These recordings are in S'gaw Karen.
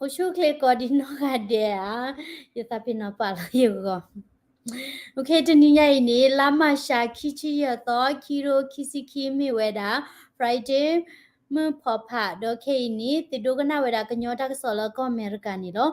အိၣ်ဆူၣ်အိၣ်ချ့ကိးဒံနီၢ်ဂၤဒဲးဧါ, ယသးပ့ၤနီၣ်ပာ်လီၤယဂီၢ်. တနံၤညါအံၤန့ၣ် လါမၢ်ၡး ခံဆံယဲၢ်သီ ခံကထိခံဆံခံ မ့ၢ်ဝဲဒၣ် Friday မုၢ်ဖီဖး ဒီးခဲအံၤန့ၣ် သုဒိကနၣ်ဝဲဒၣ်ကညီတၢ်ကစီၣ်လၢကီၢ်အမဲရကၤန့ၣ်လီၤ.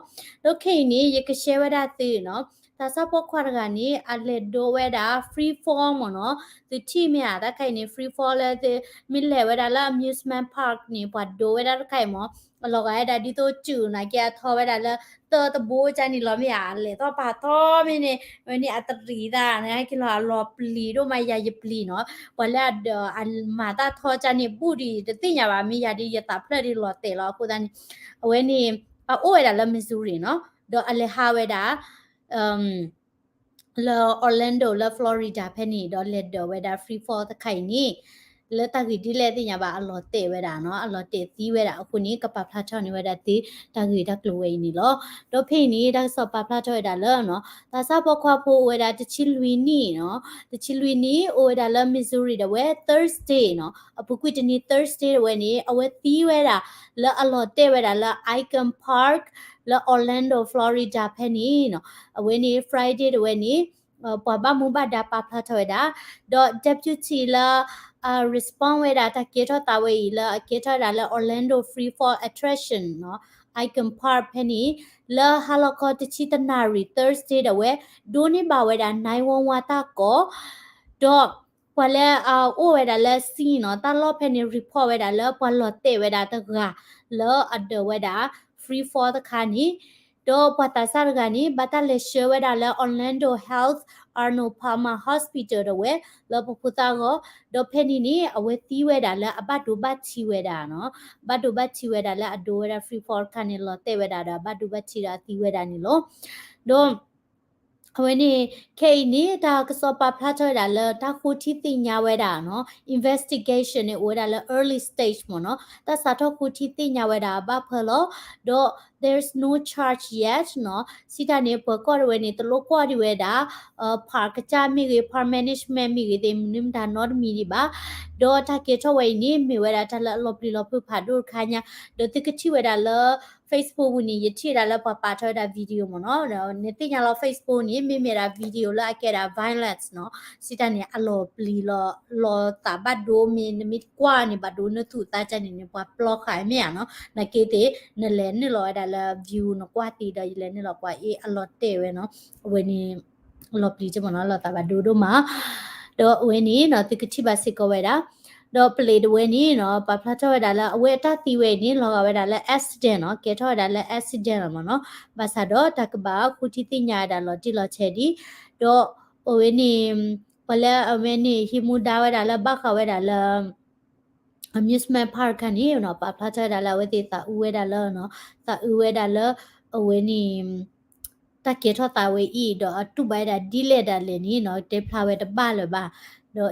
ဒီးခဲအံၤန့ၣ် ယကshareဝဲဒၣ်သုနီၤ, သးစၢ်ဖိခွါတဂၤန့ၣ် အလဲၤဒိဝဲဒၣ် free fall မ့ၢ်နီၤ, သုထံၣ်မ့ၢ်ဧါ, တၢ်ခါအံၤန့ၣ် free fall လၢသုမ့ၢ်လဲၤဝဲဒၣ်လၢ amusement park န့ၣ် ပှၤဒိဝဲဒၣ်တခါအံၤမ့ၢ် အလီၤဂာ်ဝဲဒၣ်ဒ်သိးစူၢ်နာ်က့အထီဝဲဒၣ်လၢ တၢ်တဘိကန့ၣ်လီၤမ့ၢ်ဧါ, လဲၤထီၣ်ပာ်ထီမ့ၢ်န့ၣ် ဝဲန့ၣ်အတရံးသးန့ၣ် ဟဲက့ၤလီၤအလီၤပျံၤဒိၣ်မးယၤယပျံၤနီၤ, ပှၤလၢအဒၢးအမၤတၢ်ထီကန့ၣ် ဘူၣ်ဒံးတသ့ၣ်ညါဘၣ်, မ့ၢ်ယၤဒ်ယသးဖျၢၣ်ဒ်လီၤတဲာ်လီၤအဃိသတးန့ၣ်, အဝဲန့ၣ် အအိၣ်ဝဲဒၣ်လၢ Missouri နီၤ, ဒီးအလဲၤဟးဝဲဒၣ် လၢ Orlando လၢ Florida ဖဲန့ၣ် ဒီးလဲၤဒၢးဝဲဒၣ် free fall တခါအံၤန့ၣ် လၢတၢ်ဂ့ၢ်ဒ်လဲၣ်သ့ၣ်ညါဘၣ် အလီၤတဲာ်ဝဲဒၣ်နီၤ, အလီၤတဲာ်သံဝဲဒၣ်အဃိန့ၣ် ကပာ်ဖျါထီၣ်န့ၢ်ဝဲဒၣ်သု တၢ်ဂ့ၢ်တၢ်ကျိၤဝဲအံၤန့ၣ်လီၤ. ဒီးဖဲအံၤန့ၣ် တၢ်ကစီၣ်ပာ်ဖျါထီၣ်ဝဲဒၣ်လၢ သးစၢ်ဖိခွါဖိအိၣ်ဝဲဒၣ်တဆံလွံၢ်နံၣ်နီၤ, တဆံလွံၢ်နံၣ် အိၣ်ဝဲဒၣ်လၢ Missouri ဒီးဝဲ Thursday နီၤ, အပူၤကွံာ်တနံၤ Thursday တဝဲန့ၣ် အဝဲသံဝဲဒၣ် လၢအလီၤတဲာ်ဝဲဒၣ်လၢ Icahn Park လၢ Orlando Florida ဖဲန့ၣ်နီၤ, အဝဲန့ၣ် Friday တဝဲန့ၣ် ပှၤဘၣ်မူဘၣ်ဒါပာ်ဖျါထီၣ်ဝဲဒၣ်, ဒီး deputy လၢ respond ဝဲဒၣ်တၢ်ကဲထီၣ်သးဝဲအံၤလၢအကဲထီၣ်ဝဲဒၣ်လၢ Orlando Free Fall Attraction နီၤ, Icahn Park ဖဲန့ၣ် လၢဟါလီၤခီတဆံတနၣ်ရံၣ် Thursday ဒီးဝဲ ဒိးန့ၢ်ဘၣ်ဝဲဒၣ် nine one one တၢ်ကိး, ဒီး ပှၤလၢအအိၣ်ဝဲဒၣ်လၢ scene နီၤ, တၢ်လီၢ်ဖဲန့ၣ် report ဝဲဒၣ်လၢပှၤလီၤတဲာ်ဝဲဒၣ်တဂၤ လၢအဒၢးဝဲဒၣ် free fall တခါန့ၣ်, ဒီးပှၤသးစၢ်တဂၤန့ၣ် ဘၣ်တၢ်လဲၤဆှၢဝဲဒၣ်လၢ Orlando Health Arnold Palmer Hospital ဒီးဝဲ လၢပဖိသၣ်အဂီၢ်, ဒီးဖဲန့ၣ်န့ၣ် အဝဲသံဝဲဒၣ်လၢအဘၣ်ဒိဘၣ်ထံးဝဲဒၣ်နီၤ, ဘၣ်ဒိဘၣ်ထံးဝဲဒၣ်လၢအဒိဝဲဒၣ် free fall တခါန့ၣ် လီၤတဲာ်ဝဲဒၣ်ဒီးအဘၣ်ဒိဘၣ်ထံးဒီးအသံဝဲဒၣ်န့ၣ်လီၤ. ဒီး အဝဲန့ၣ် ခဲအံၤန့ၣ် တၢ်ကစီၣ်ပာ်ဖျါထီၣ်ဝဲဒၣ်လၢတၢ်ဃိထံသ့ၣ်ညါဝဲဒၣ်နီၤ, investigation န့ၣ် အိၣ်ဝဲဒၣ်လၢ early stage မ့ၢ်နီၤ, တၢ်စးထီၣ်ဃိထံသ့ၣ်ညါဝဲဒၣ်အဘၣ်ဖၢလီၤ, ဒီး there's no charge yet နီၤ, စံးတၢ်န့ၣ် ပှၤကီၢ်တဝဲန့ၣ် တလိၣ်ကွၢ်ဒံးဝဲဒၣ် park ကစၢ်မ့ၢ်ဂ့ၤ park management မ့ၢ်ဂ့ၤသ့ၣ် မနုၤမတၤနီတမံၤဒံးဘၣ်, ဒီးတၢ်ကဲထီၣ်ဝဲအံၤန့ၣ် မ့ၢ်ဝဲဒၣ်တၢ်လၢအလီၤပျံၤလီၤဖုးဖးဒိၣ်တခါညါ, ဒီးသုကထံၣ်ဝဲဒၣ်လၢ Facebook ပူၤန့ၣ် ယထံၣ်ဝဲဒၣ်လၢပှၤပာ်ထီၣ်ဝဲဒၣ် video မ့ၢ်နီၤ, နသ့ၣ်ညါလီၤ Facebook န့ၣ် မ့မ့ၢ်ဒၣ် video လၢအကဲဒၣ် violence နီၤ, စံးတၢ်န့ၣ် အလီၤပျံၤလီၤ လီၤသးဘၣ်ဒိမ့ၢ် နမ့ၢ်ကွၢ်န့ၣ် ဘၣ်ဒိနသူၣ်သးကၢ်န့ၣ်န့ၣ် ပှၤပျီဃာ်မ့ၢ်ဧါနီၤ, နာ်က့သ့ၣ် နလဲၤနုာ်လီၤဝဲဒၣ်လၢ view နကွၢ်သံဒီး ယလဲၤနုာ်လီၤကွၢ်အ့ၣ် အလီၤတဲာ်ဝဲနီၤ, အဝဲန့ၣ် လီၤပျံၤက့မ့ၢ်နီၤ လီၤသးဘၣ်ဒိဒိၣ်မး, ဒီးအဝဲန့ၣ်နီၤ သုကထံၣ်ဘၣ်စ့ၢ်ကီးဝဲဒၣ် ဒီးပလံးတဝဲန့ၣ်နီၤ ပာ်ဖျါထီၣ်ဝဲဒၣ်လၢ အဝဲအတၢ်သံဝဲအံၤန့ၣ် လီၤဂာ်ဝဲဒၣ်လၢ accident နီၤ, ကဲထီၣ်ဝဲဒၣ်လၢ accident လီၤမ့ၢ်နီၤ, ဘၣ်ဆၣ်ဒီးတၢ်ကဘၣ်ဃိထံသ့ၣ်ညါဝဲဒၣ်လီၤတံၢ်လီၤဆဲးဒံး, ဒီးအဝဲန့ၣ် ပှၤလၢအဝဲန့ၣ် ဟံးမူဒါဝဲဒၣ်လၢဘၣ်ဃးဝဲဒၣ်လၢ amusement park ခါန့ၣ်နီၤ ပာ်ဖျါထီၣ်ဝဲဒၣ်လၢအဝဲသ့ၣ်သးအုးဝဲဒၣ်လၢနီၤ, သးအုးဝဲဒၣ်လၢ အဝဲန့ၣ် တၢ်ကဲထီၣ်သးဝဲအံၤ ဒီးအတူၢ်ဘၣ်ဝဲဒၣ်ဒ်လဲၣ်ဒၣ်လဲာ်န့ၣ်နီၤ တဲဖျါဝဲတဘၣ်လၢၤဘၣ်,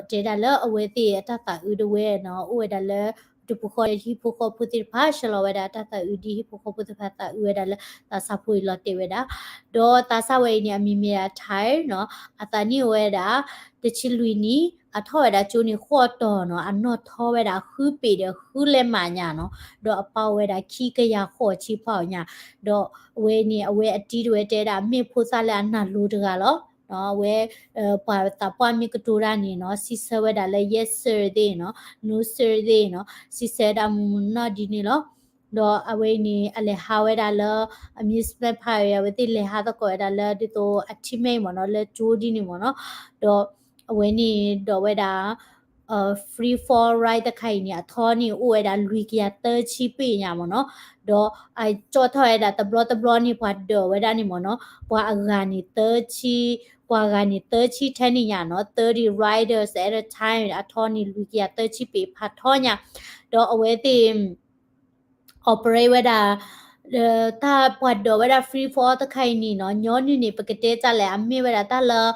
ဒီးတဲဒၣ်လၢအဝဲသ့ၣ်အတၢ်သးအုးတဝဲနီၤ အိၣ်ဝဲဒၣ်လၢ တပူၤဃီဟံၣ်ဖိဃီဖိသ့ၣ်တဖၣ် ဆှၢလီၤဝဲဒၣ်တၢ်သးအုးဒ်ဟံၣ်ဖိဃီဖိသ့ၣ်တဖၣ်သးအုးဝဲဒၣ်လၢ သးစၢ်ဖိအံၤလီၤတဲာ်ဝဲဒၣ်, ဒီးသးစၢ်ဝဲအံၤန့ၣ် အမံၤမ့ၢ်ဒၣ် Tyre နီၤ, အသးနံၣ်အိၣ်ဝဲဒၣ် တဆံလွံၢ်နံၣ်, အထီၣ်ဝဲဒၣ်ကၠိန့ၣ် ဃိးတီၤနီၤ, အနီၢ်ထီဝဲဒၣ်ဃုပ့ၤဒီးဃုလဲမးညါနီၤ, ဒီးအပာ်ဝဲဒၣ်ခံကယၤဃိးဆံဖးအီၣ်ညါ, ဒီးအဝဲန့ၣ် အဝဲအတံၤတဝဲတဲဒၣ် မ့ၢ်ဖိသၣ်လၢအနၢ်လိၤတဂၤလီၤ. အဝဲ ပှၤသးပှၢ်မ့ၢ်ကတိၤတၢ်န့ၣ်နီၤ စံးဆၢဝဲဒၣ်လၢ yes sir သ့ၣ်နီၤ, no sir သ့ၣ်နီၤ, စံးဆၢဒၣ်မုၢ်မုၢ်နီၢ်နီၢ်ဒ်န့ၣ်လီၤ. ဒီးအဝဲန့ၣ် အလဲၤဟးဝဲဒၣ်လၢ amusement park အဝဲသ့ၣ်လဲၤဟးသကိးဝဲဒၣ်လၢဒ်သိးအထံၣ်မဲာ်မ့ၢ်နီၤ လၢကၠိဒ်န့ၣ်မ့ၢ်နီၤ, ဒီးအဝဲန့ၣ်ဒိးဝဲဒၣ် free fall ride တခါအံၤန့ၣ် အထီန့ၣ်အိၣ်ဝဲဒၣ်လွံၢ်ကယၤသၢဆံပ့ၤညါမ့ၢ်နီၤ, ဒီးအကၠီၣ်ထီၣ်ဝဲဒၣ်တဘျီတဘျီန့ၣ် ပှၤဒၢးဝဲဒၣ်န့ၣ်မ့ၢ်နီၤ, ပှၤအဂၤန့ၣ်သၢဆံ, ပှၤဂၤန့ၣ်သၢဆံထဲန့ၣ်ညါနီၤ, thirty riders at a time အထီန့ၣ်လွံၢ်ကယၤသၢဆံပ့ၤဖးထီညါ, ဒီးအဝဲသ့ၣ် operate ဝဲဒၣ် တၢ်ပှၤဒိးဝဲဒၣ် free fall တခါအံၤန့ၣ်နီၤ, ညီနုၢ်န့ၣ် ပကတဲတၢ်လဲၣ် အမ့ၢ်ဝဲဒၣ်တၢ်လၢ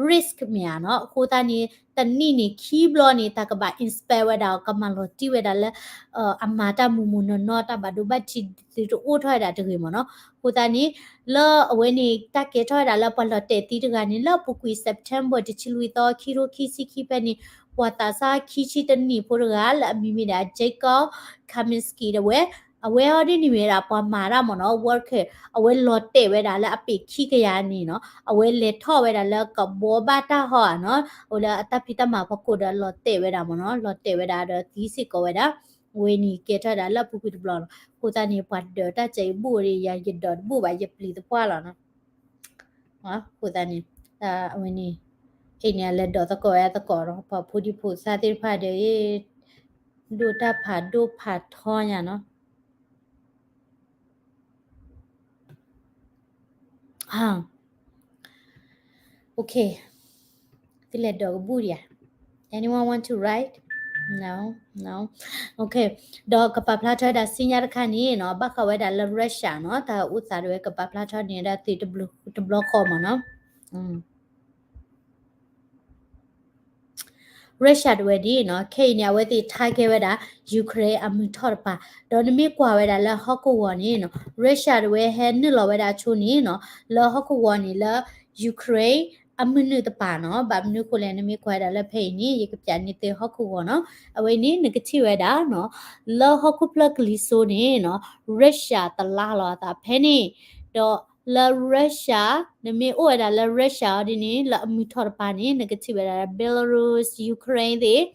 risk မ့ၢ်ဧါနီၤ, အဃိသတးန့ၣ် တနံၣ်န့ၣ် ခံဘျီန့ၣ် တၢ်ကဘၣ် inspect ဝဲဒၣ်အီၤ ကမၤလီၤတံၢ်ဝဲဒၣ်လၢ အမၤတၢ်မုၢ်မုၢ်နီၢ်နီၢ် တၢ်ဘၣ်ဒိဘၣ်ထံးသုတအိၣ်ထီၣ်ဝဲဒၣ်တဂ့ၤမ့ၢ်နီၤ, အဃိသတးန့ၣ် လၢအဝဲန့ၣ် တၢ်ကဲထီၣ်ဝဲဒၣ်လၢပှၤလီၤတဲာ်သံတဂၤန့ၣ် လၢအပူၤကွံာ် September တဆံလွံၢ်သီ ခံကထိခံဆံခံဖဲန့ၣ် ပှၤသးစၢ်ခံဆံတနံၣ်ဖိတဂၤ လၢအမံၤမ့ၢ်ဒၣ် Jacob Kaminski တဝဲ အဝဲအီၤဒ်န့ၣ်မ့ၢ်ဒၣ်ပှၤမၤတၢ်မ့ၢ်နီၤ worker အဝဲလီၤတဲာ်ဝဲဒၣ်လၢအပ့ၤခံကယၤန့ၣ်နီၤ အဝဲလဲၤထီၣ်ဝဲဒၣ်လၢကဘီဘၣ်တၢ်ဟီဧါနီၤ အဝဲလၢအတၢ်ဖံးတၢ်မၤဖီခိၣ်ဒီးလီၤတဲာ်ဝဲဒၣ်မ့ၢ်နီၤ လီၤတဲာ်ဝဲဒၣ်ဒီးသံစ့ၢ်ကီးဝဲဒၣ် ဝဲန့ၣ်ကဲထီၣ်ဝဲဒၣ်လၢအပူၤကွံာ်တဘျီနီၤ အဃိသတးန့ၣ် ပှၤဒၢးတၢ်စဲအံၤဘူၣ်ဒီးယၤ ယဒၢးတဘူၣ်ဘၣ် ယပျံၤသပှၢ်လီၤနီၤ အဃိသတးန့ၣ် အဝဲန့ၣ် အ့ၣ်န့ၣ် အလဲၤဒိးသကိးဝဲသကိးနီၤ ပှၤဖိဒံဖိသၣ်သ့ၣ်တဖၣ်ဒီး ဒိၣ်တၢ်ဖးဒိၣ်ဖးထီညါနီၤ Okay သုလဲၤဒိးကဘူၣ်ဒံးဧါ Anyone want to write? No, no. Okay. ဒီးကပာ်ဖျါထီၣ်ဝဲဒၣ်စံညါတခါန့ၣ်နီၤ ဘၣ်ဃးဝဲဒၣ်လၢ Russia နီၤ တၢ်အိၣ်သးဒၣ်ဝဲ ကပာ်ဖျါထီၣ်န့ၢ်ဒၣ်သုတဘျီဃီမ့ၢ်နီၤ Russia တဝဲဒ်နီၤ ခဲအံၤန့ၣ် အဝဲသ့ၣ် target ဝဲဒၣ် Ukraine အမုၢ်ထီၣ်တပၤ ဒီးနမ့ၢ်ကွၢ်ဝဲဒၣ်လၢဟီၣ်ကဝီၤန့ၣ်နီၤ Russia တဝဲဟဲနုာ်လီၤဝဲဒၣ်ဆိန့ၣ်နီၤ လၢဟီၣ်ကဝီၤန့ၣ်လၢ Ukraine အမုၢ်နုာ်တပၤနီၤ ဘၣ်မနုၤဃိလဲၣ် နမ့ၢ်ကွၢ်ဝဲဒၣ်လၢဖဲအံၤန့ၣ် ယကပျးန့ၢ်သုဟီၣ်ကဝီၤနီၤ အဝဲန့ၣ် နကထံၣ်ဝဲဒၣ်နီၤ လၢဟီၣ်ခိၣ်ဖျၢၣ်ကလံၤစိန့ၣ်နီၤ Russia တလါလီၤအသးဖဲန့ၣ် ဒီးလၢ Russia နမ့ၢ်အိၣ်ဝဲဒၣ်လၢ Russia အီၤဒ်န့ၣ် လၢအမုၢ်ထီၣ်တပၤန့ၣ် နကထံၣ်ဝဲဒၣ်လၢ Belarus, Ukraine သ့ၣ်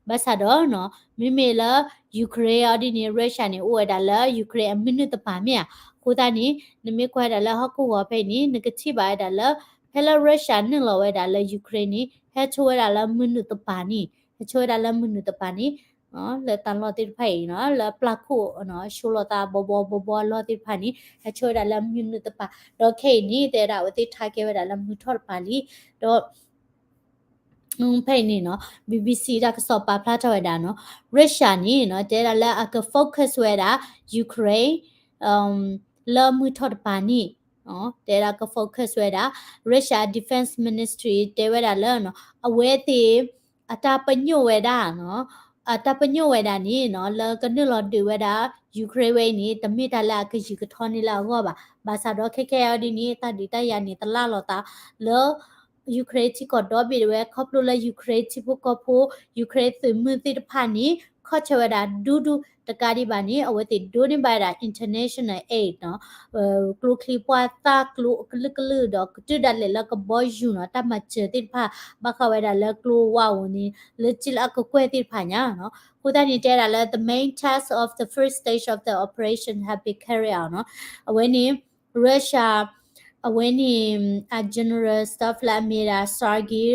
ဘၣ်ဆၣ်ဒီးနီၤ မ့မ့ၢ်လၢ Ukraine အီၤဒ်န့ၣ် Russia န့ၣ် အိၣ်ဝဲဒၣ်လၢ Ukraine အမုၢ်နုာ်တပၤမ့ၢ်ဧါ. အဃိသတးန့ၣ် နမ့ၢ်ကွၢ်ဝဲဒၣ်လၢဟီၣ်ကဝီၤဖဲအံၤန့ၣ် နကထံၣ်ဘၣ်ဝဲဒၣ်လၢ ဖဲလၢ Russia နုာ်လီၤဝဲဒၣ်လၢ Ukraine န့ၣ် ဟဲဆိဝဲဒၣ်လၢမုၢ်နုာ်တပၤန့ၣ် ဟဲဆိဝဲဒၣ်လၢမုၢ်နုာ်တပၤန့ၣ် လၢတၢ်လီၢ်သ့ၣ်တဖၣ်အံၤနီၤ လၢပျၢ်ခိၣ် ဆိလီၤသးဘီဘီဘီဘီအလီၢ်သ့ၣ်တဖၣ်န့ၣ် ဟဲဆိဝဲဒၣ်လၢမုၢ်နုာ်တပၤ ဒီးခဲအံၤန့ၣ် တဲဝဲဒၣ်အဝဲသ့ၣ် target ဝဲဒၣ်လၢမုၢ်ထီၣ်တပၤလံ ဒီး ဖဲအံၤန့ၣ်နီၤ BBC တၢ်ကစီၣ်ပာ်ဖျါထီၣ်ဝဲဒၣ်နီၤ Russia န့ၣ်နီၤ တဲဒၣ်လၢအက focus ဝဲဒၣ် Ukraine လၢမုၢ်ထီၣ်တပၤန့ၣ် တဲဒၣ်က focus ဝဲဒၣ် Russia Defense Ministry တဲဝဲဒၣ်လၢ အဝဲသ့ၣ် အတၢ်ပညိၣ်ဝဲဒၣ်နီၤ အတၢ်ပညိၣ်ဝဲဒၣ်န့ၣ်နီၤ လၢကနုာ်လီၤဒုးဝဲဒၣ် Ukraine ဝဲအံၤန့ၣ် တမ့ၢ်တၢ်လၢအကယံာ်ကထီန့ၢ်လၢအဂီၢ်ဘၣ်. ဘၣ်ဆၣ်ဒီးခဲခဲအံၤဒ်န့ၣ် တၢ်ဒုးတၢ်ယၤန့ၣ် တလၢ်လီၤသးလၢ Ukraine ထံကီၢ်ဒီဘ့ၣ်တဝဲ ခီဖျိလၢ Ukraine ထံဖိကီၢ်ဖိ Ukraine သုးမုၢ်သ့ၣ်တဖၣ်န့ၣ် ခီၣ်ဆၢဝဲဒၣ်ဒူဒူတကးဒံးဘၣ်န့ၣ် အဝဲသ့ၣ်ဒိးန့ၢ်ဘၣ်ဝဲဒၣ် international aid နီၤ ကျိချံပှၢ်သၣ်ကျိအကလုာ်ကလုာ်ဒီး ကတုၤဒၣ်လဲာ်လၢကဘီယူၤနီၤ တၢ်မၤစၢၤသ့ၣ်တဖၣ် ဘၣ်ဃးဝဲဒၣ်လၢကျိဝါဧိၤန့ၣ် လၢစံလၢအကကွဲၢ်သ့ၣ်တဖၣ်ညါနီၤ. အဃိသတးန့ၣ် တဲဒၣ်လၢ the main task of the first stage of the operation have been carried out နီၤ အဝဲန့ၣ် Russia အဝဲန့ၣ် အ general staff လၢအမ့ၢ်ဒၣ် Sergei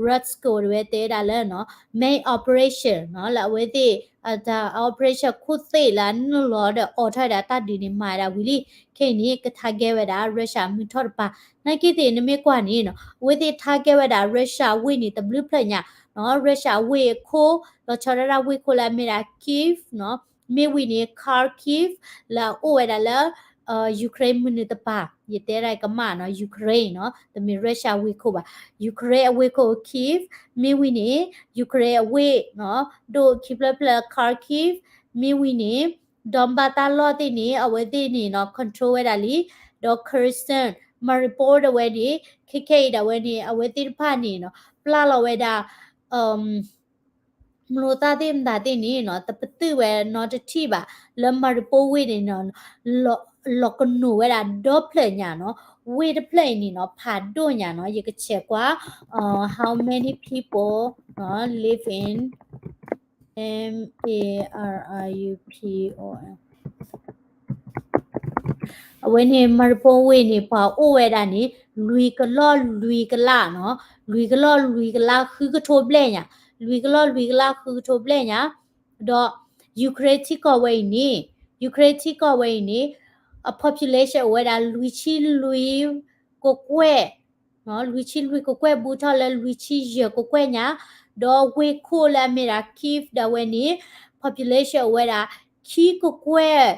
Ryabko တဝဲတဲဒၣ်လၢ main operation နီၤ လၢအဝဲသ့ၣ် အတၢ် operation ခိၣ်သ့ၣ်လၢနုာ်လီၤဒီးအိးထီၣ်ဝဲဒၣ်တၢ်ဒုးန့ၣ် မၤဝဲဒၣ်ဝံၤလံ. ခဲအံၤန့ၣ် က target ဝဲဒၣ် Russia မုၢ်ထီၣ်တပၤ နာ်က့သ့ၣ် နမ့ၢ်ကွၢ်န့ၣ်နီၤ အဝဲသ့ၣ် target ဝဲဒၣ် Russia ဝ့ၢ်န့ၣ် တဘျုးဖျၢၣ်ညါနီၤ Russia ဝ့ၢ်ခိၣ် လီၤဆီဒၣ်တၢ်ဝ့ၢ်ခိၣ်လၢအမ့ၢ်ဒၣ် Kyiv နီၤ မ့ၢ်ဝံၤန့ၣ် Kharkiv လၢအအိၣ်ဝဲဒၣ်လၢ Ukraine မုၢ်နုာ်တပၤ ယတဲဒၣ်ကမၣ်နီၤ Ukraine နီၤ တမ့ၢ် Russia ဝ့ၢ်ခိၣ်ဘၣ် Ukraine အဝ့ၢ်ခိၣ် Kyiv မ့ၢ်ဝံၤန့ၣ် Ukraine အဝ့ၢ်နီၤ ဒိၣ်ခံဖျၢၣ်ဖျၢၣ် Kharkiv မ့ၢ်ဝံၤန့ၣ် Donbas တၢ်လီၢ်သ့ၣ်န့ၣ် အဝဲသ့ၣ်န့ၣ်နီၤ control ဝဲဒၣ်လံ ဒီး Kherson Mariupol ဒၣ်ဝဲန့ၣ် ခဲခဲအံၤဒၣ်ဝဲန့ၣ် အဝဲသ့ၣ်တဖၣ်န့ၣ်နီၤ ပျၢ်လီၤဝဲဒၣ် မလိၤသၣ်သ့ၣ်မတၤသ့ၣ်န့ၣ်နီၤ တပတုာ်ဝဲနီတထံၣ်ဘၣ် လၢ Mariupol ဝ့ၢ်န့ၣ်နီၤ လီၤကနိးဝဲဒၣ်ဒီဖျၢၣ်ညါနီၤ ဝ့ၢ်တဖျၢၣ်အံၤန့ၣ်နီၤ ဖးဒိၣ်ညါနီၤ ယကဆဲးကွၢ် how many people live in Mariupol အဝဲန့ၣ် Mariupol ဝ့ၢ်န့ၣ် ပှၤအိၣ်ဝဲဒၣ်န့ၣ် လွံၢ်ကလီၢ်လွံၢ်ကလးနီၤ လွံၢ်ကလီၢ်လွံၢ်ကလးဃုကထိဘျဲၣ်ညါ လွံၢ်ကလီၢ်လွံၢ်ကလးဃုကထိဘျဲၣ်ညါ ဒီး Ukraine ထံကီၢ်ဝဲအံၤန့ၣ် Ukraine ထံကီၢ်ဝဲအံၤန့ၣ် အ population အိၣ်ဝဲဒၣ်လွံၢ်ဆံလွံၢ်ကကွဲၢ် လွံၢ်ဆံလွံၢ်ကကွဲၢ် ဘူးထီၣ်လၢလွံၢ်ဆံယဲၢ်ကကွဲၢ်ညါ ဒီးဝ့ၢ်ခိၣ်လၢအမ့ၢ်ဒၣ် Kyiv ဒၣ်ဝဲန့ၣ် population အိၣ်ဝဲဒၣ် ခံကကွဲၢ်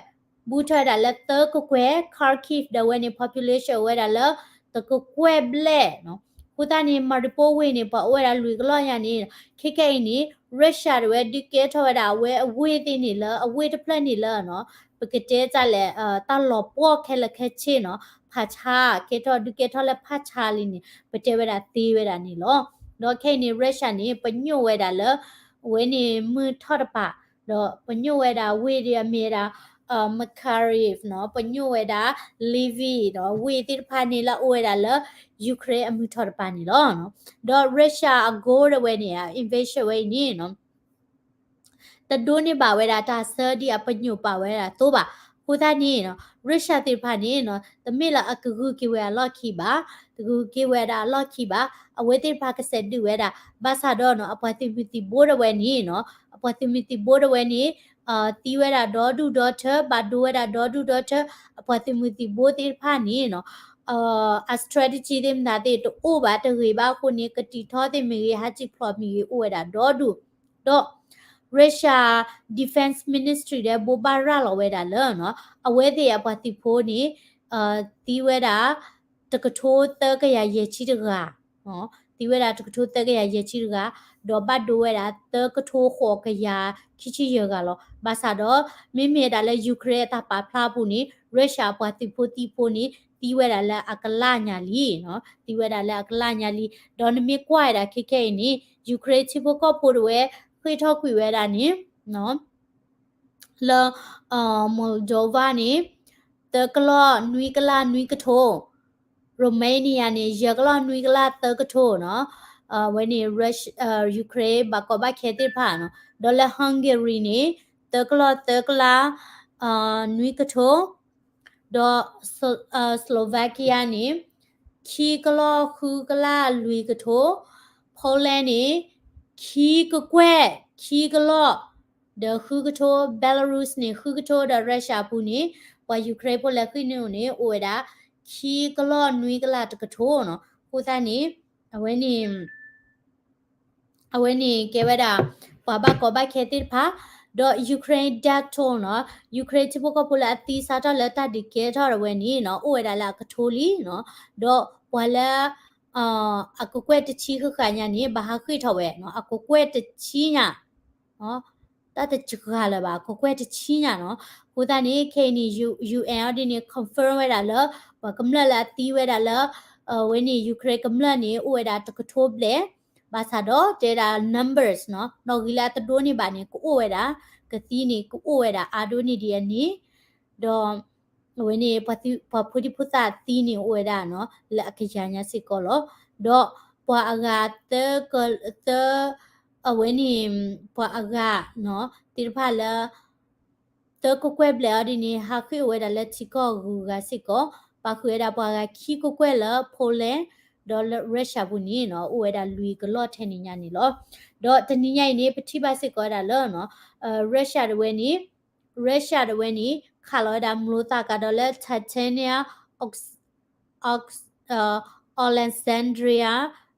ဘူးထီၣ်ဝဲဒၣ်လၢသၢကကွဲၢ် Kharkiv ဒၣ်ဝဲန့ၣ် population အိၣ်ဝဲဒၣ်လၢတကကွဲၢ်ဘျဲၣ်နီၤ အဃိသတးန့ၣ် Mariupol ဝ့ၢ်န့ၣ် ပှၤအိၣ်ဝဲဒၣ်လွံၢ်ကလီၢ်ညါန့ၣ် ခဲခဲအံၤန့ၣ် Russia တဝဲဒုးကဲထီၣ်ဝဲဒၣ်အဝဲအဝ့ၢ်သ့ၣ်န့ၣ်လၢ အဝ့ၢ်တဖျၢၣ်န့ၣ်လၢနီၤ ပကတဲတၢ်လဲၣ် တၢ်လီၤပှီၢ်ခဲလၢာ်ခဲဆ့နီၤ ဖးဆါ ကဲထီၣ်ဒုးကဲထီၣ်လၢဖးဆါလံန့ၣ် ပတဲဝဲဒၣ်သ့ဝဲဒၣ်န့ၣ်လီၤ. ဒီးခဲအံၤန့ၣ် Russia န့ၣ် ပညိၣ်ဝဲဒၣ်လၢ အဝဲန့ၣ်မုၢ်ထီၣ်တပၤ ဒီးပညိၣ်ဝဲဒၣ်ဝ့ၢ်ဒီးအမ့ၢ်ဝဲဒၣ် Mykolaiv နီၤ, ပညိၣ်ဝဲဒၣ် Lviv နီၤ, ဝ့ၢ်သ့ၣ်တဖၣ်န့ၣ်လၢအအိၣ်ဝဲဒၣ်လၢ Ukraine အမုၢ်ထီၣ်တပၤန့ၣ်လီၤ. ဒီး Russia အ goal တဝဲန့ၣ် invasion ဝဲအံၤန့ၣ်နီၤ တဒိးန့ၢ်ဘၣ်ဝဲဒၣ်တၢ်ဆၢဒ်အပညိၣ်ပာ်ဝဲဒၣ်အသိးဘၣ်. အဃိသတးန့ၣ်နီၤ Russia သ့ၣ်တဖၣ်န့ၣ်နီၤ တမ့ၢ်လၢအကဂုၤက့ၤဝဲအလီၢ်ခံဘၣ်, တဂုၤက့ၤဝဲဒၣ်အလီၢ်ခံဘၣ်, အဝဲသ့ၣ်တဖၣ်ကစဲးဒုးဝဲဒၣ်, ဘၣ်ဆၣ်ဒီးနီၤ အပှၤသုးမုၢ်သံၣ်ဘိတဝဲန့ၣ်နီၤ, အပှၤသုးမုၢ်သံၣ်ဘိတဝဲန့ၣ် သံဝဲဒၣ်ဒီဒူၣ်ဒီထၢ, ဘၣ်ဒိဝဲဒၣ်ဒီဒူၣ်ဒီထၢ, အပှၤသုးမုၢ်သံၣ်ဘိသ့ၣ်တဖၣ်န့ၣ်နီၤ အ strategy သ့ၣ်မတၤသ့ၣ်တအိၣ်ဘၣ်တဂ့ၤဘၣ်အဃိန့ၣ် ကတံာ်ထီသ့ၣ်မ့ၢ်ဂ့ၤ ဟးစံၣ်ဖျိးမ့ၢ်ဂ့ၤ အိၣ်ဝဲဒၣ်ဒီဒူၣ်, ဒီး Russia Defense Ministry ဒီးဘိးဘၣ်ရၤလီၤဝဲဒၣ်လၢနီၤ အဝဲသ့ၣ်အပှၤသုးဖိန့ၣ် သံဝဲဒၣ် တကထိသၢကယၤယဲၢ်ဆံတဂၤ သံဝဲဒၣ်တကထိသၢကယၤယဲၢ်ဆံတဂၤ, ဒီးဘၣ်ဒိဝဲဒၣ်သၢကထိဃိးကယၤခံဆံယဲၢ်ဂၤလီၤ. ဘၣ်ဆၣ်ဒီး မ့မ့ၢ်ဒၣ်လၢ Ukraine အတၢ်ပာ်ဖျါအပူၤန့ၣ် Russia အပှၤသုးဖိသံဖိန့ၣ် သံဝဲဒၣ်လၢအကလၢ်ညါလံ, သံဝဲဒၣ်လၢအကလၢ်ညါလံ. ဒီးနမ့ၢ်ကွၢ်ဝဲဒၣ်ခဲခဲအံၤန့ၣ် Ukraine ထံဖိကီၢ်ဖိတဝဲ ဃ့ၢ်ထီၣ်ကွံာ်ဝဲဒၣ်န့ၣ် လၢ Moldova န့ၣ် သၢကလီၢ်နွံကလးနွံကထိ, Romania န့ၣ် ယဲၢ်ကလီၢ်နွံကလးသၢကထိနီၤ, အဝဲန့ၣ် Ukraine ဘၣ်ကီဘၣ်ခဲသ့ၣ်တဖၣ်နီၤ, ဒီးလၢ Hungary န့ၣ် သၢကလီၢ်သၢကလး နွံကထိ, ဒီး Slovakia န့ၣ် ခံကလီၢ်ဃုကလးလွံၢ်ကထိ, Poland န့ၣ် ခံကကွဲၢ် ခံကလီၢ် ဒီးဃုကထိ, Belarus န့ၣ် ဃုကထိ, ဒီး Russia အပူၤန့ၣ် ပှၤ Ukraine ဖိလဲၤဃ့ၢ်န့ၢ်အိၣ်န့ၣ် အိၣ်ဝဲဒၣ် ခံကလီၢ်နွံကလးတကထိနီၤ. အဃိသတးန့ၣ် အဝဲန့ၣ် အဝဲန့ၣ်ကဲဝဲဒၣ် ပှၤဘၣ်ကီဘၣ်ခဲသ့ၣ်တဖၣ်, ဒီး Ukraine ဒၣ်တိၢ်နီၤ, Ukraine ထံဖိကီၢ်ဖိလၢအသံစးထီၣ်လၢတၢ်ဒုးကဲထီၣ်တဝဲန့ၣ်နီၤ အိၣ်ဝဲဒၣ်လၢအကထိလံနီၤ, ဒီးပှၤလၢ အကကွဲၢ်တဆံဃၣ်ဃၣ်ညါန့ၣ် ဘၣ်ဟးဃ့ၢ်ထီၣ်ဝဲနီၤ, အကကွဲၢ်တဆံညါ တၢ်တစှၤလၢၤဘၣ် အကကွဲၢ်တဆံညါနီၤ. အဃိသတးန့ၣ် ခဲအံၤန့ၣ် ယူ ယူအ့ၣ် အီၤဒ်န့ၣ် confirm ဝဲဒၣ်လၢ ပှၤကမျၢၢ်လၢအသံဝဲဒၣ်လၢ အဝဲန့ၣ် Ukraine ကမျၢၢ်န့ၣ် အိၣ်ဝဲဒၣ်တကထိဘျဲၣ်, ဘၣ်ဆၣ်ဒီးတဲဒၣ် numbers နီၤ, နီၣ်ဂံၢ်လၢအတဒိးန့ၢ်ဘၣ်န့ၣ် ကအိၣ်ဝဲဒၣ်, ကသံန့ၣ် ကအိၣ်ဝဲဒၣ်အါဒိၣ်န့ၢ်ဒံးအန့ၣ်, ဒီး အဝဲန့ၣ် ပှၤဖိဒံဖိသၣ်သံန့ၣ်အိၣ်ဝဲဒၣ်နီၤ လၢအကယၤညါစ့ၢ်ကီးလီၤ. ဒီးပှၤအဂၤသၢက သၢ အဝဲန့ၣ် ပှၤအဂၤနီၤ သ့ၣ်တဖၣ်လၢ သၢကကွဲၢ်ဘျဲၣ်အီၤဒ်န့ၣ် ဟးဃ့ၢ်အိၣ်ဝဲဒၣ်လၢထံကီၢ်ဂုၤဂၤစ့ၢ်ကီး, ပာ်ဃုာ်ဝဲဒၣ်ပှၤဂၤခံကကွဲၢ်လၢ Poland ဒီးလၢ Russia ပူၤန့ၣ်နီၤ အိၣ်ဝဲဒၣ်လွံၢ်ကလီၢ်ထဲန့ၣ်ညါန့ၣ်လီၤ. ဒီးတနံၤညါအံၤန့ၣ် ပထံၣ်ဘၣ်စ့ၢ်ကီးဝဲဒၣ်လၢ Russia တဝဲန့ၣ် Russia တဝဲန့ၣ် ခးလီၤဝဲဒၣ်မျိာ်သၣ်ကဒီးလၢ Titanium Ox- Alexandria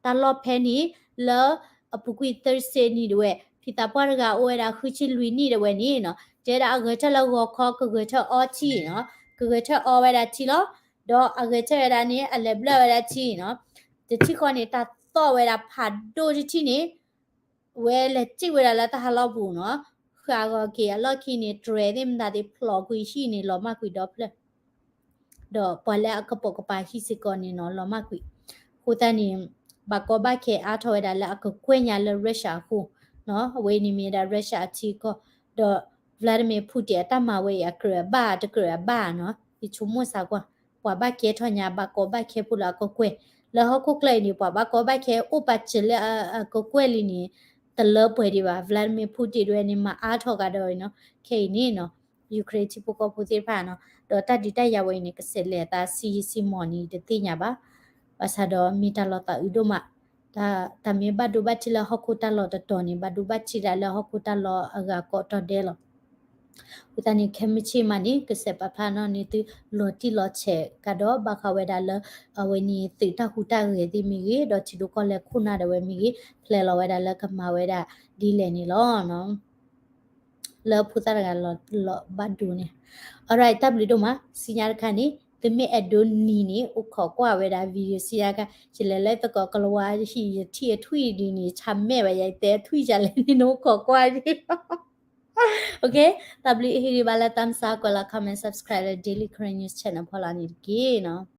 တၢ်လီၢ်ဖဲန့ၣ် လၢအပူၤကွံာ်သၢဆံနံၣ်တဝဲ ဖံသးပှၢ်တဂၤအိၣ်ဝဲဒၣ်ဃုဆံလွံၢ်နံၣ်တဝဲန့ၣ်နီၤ တဲဒၣ်အဂဲၤထၢၣ်လၢဂီၤခီ ကဂဲၤထၢၣ်အီထံနီၤ ကဂဲၤထၢၣ်အီဝဲဒၣ်ထံလီၤ. ဒီးအဂဲၤထၢၣ်ဝဲဒၣ်န့ၣ် အလဲၤဘျၢၣ်ဝဲဒၣ်ထံနီၤ တထံၣ်ဃီန့ၣ် တၢ်သီၣ်ဝဲဒၣ်ဖးဒိၣ်တထံၣ်န့ၣ် ဝဲလဲၤစံၣ်ဝဲဒၣ်လၢတၢ်ဟးလီၢ်ပူၤနီၤ ဃာ်ဂီၤက့ၤအလီၢ်ခံန့ၣ် တြဲၤသ့ၣ်မတၤသ့ၣ် ဖျိးကွံာ်ဟံၣ်န့ၣ် လီၤမၢ်ကွံာ်ဒီဖျၢၣ် ဒီးပှၤလၢအကပိာ်ကပၤဟံၣ်စ့ၢ်ကီးန့ၣ်နီၤ လီၤမၢ်ကွံာ်. အဃိသတးန့ၣ် ဘၣ်ကီဘၣ်ခဲအါထီၣ်ဝဲဒၣ်လၢအကကွဲၢ်ညါလၢ Russia အဃိနီၤ အဝဲန့ၣ်မ့ၢ်ဝဲဒၣ် Russia အထံအကီၢ် ဒီး Vladimir Putin အတၢ်မၤဝဲအံၤ အကြၢးအဘၣ်တကြၢးအဘၣ်နီၤ ယဆိကမိၣ်စၢ်ကွၢ် ပှၤဘၣ်ကဲထီၣ်ညါ ဘၣ်ကီဘၣ်ခဲဖိလၢအကကွဲၢ် လၢဟီၣ်ခိၣ်ချၢအံၤန့ၣ် ပှၤဘၣ်ကီဘၣ်ခဲအိၣ်ပာ်စၢၤလၢအကကွဲၢ်လံန့ၣ် တလၢပှဲၤဒံးဘၣ် Vladimir Putin တဝဲန့ၣ် မၤအါထီၣ်ကဒီးနီၤ ခဲအံၤန့ၣ်နီၤ Ukraine ထံဖိကီၢ်ဖိသ့ၣ်တဖၣ်နီၤ ဒီးတၢ်ဒုးတၢ်ယၤဝဲအံၤန့ၣ် ကစဲးလဲၤအသးဆံးယံာ်ဆံးမီၢ်န့ၣ် တသ့ၣ်ညါဘၣ်. ဘၣ်ဆၣ်ဒီးမ့ၢ်တၢ်လီၤသးအုးဒိၣ်မး တၢ်မ့ၢ်ဘၣ်ဒိဘၣ်ထံးလၢဟီၣ်ခိၣ်တၢ်လီၢ်တတီၤန့ၣ် ဘၣ်ဒိဘၣ်ထံးဒၣ်လၢဟီၣ်ခိၣ်တၢ်လီၢ်အဂၤကိးတီၤဒဲးလီၤ. အဃိသတးန့ၣ် ခဲမုၢ်ဆ့ၣ်မးန့ၣ် ကစဲးပာ်ဖျါနီၣ်န့ၢ်သုလီၤတံၢ်လီၤဆဲးကဒီး ဘၣ်ဃးဝဲဒၣ်လၢ အဝဲန့ၣ်သုးတၢ်ဟူးတၢ်ဂဲၤသ့ၣ်မ့ၢ်ဂ့ၤ ဒီးထံဒိၣ်ကီၢ်လဲၢ်ခိၣ်နၢ်ဒၣ်ဝဲမ့ၢ်ဂ့ၤ ဖျဲးလီၤဝဲဒၣ်လၢကမၤဝဲဒၣ်ဒ်လဲၣ်န့ၣ်လီၤ. လၢဖိသၣ်တဂၤလီၤဘၣ်ဒိန့ၣ် alright တၢ်ဘျုးဒိၣ်မး ဆူညါတခါန့ၣ် သုမ့ၢ်အဲၣ်ဒိးနံၤန့ၣ် အိၣ်ခိးကွၢ်ဝဲဒၣ် video ဆူညါတခါ ယလဲၤလၢသကိးကလၤဝါဟံၣ် ယထံၣ်အထွံၣ်ဒ်န့ၣ် ဆါမဲာ်ဘၣ်ယၤ ယတဲအထွံၣ်ယၤလဲၣ်န့ၣ် နအိၣ်ခိးကွၢ် OK တၢ်ဘျုးဟ့ၣ်ဂံၢ်ဘါလၢ thumbs up ကွဲးလီၤ comment subscribe လၢ Daily Karen News Channel ဖီလာ်န့ၣ်တက့ၢ်နီၤ.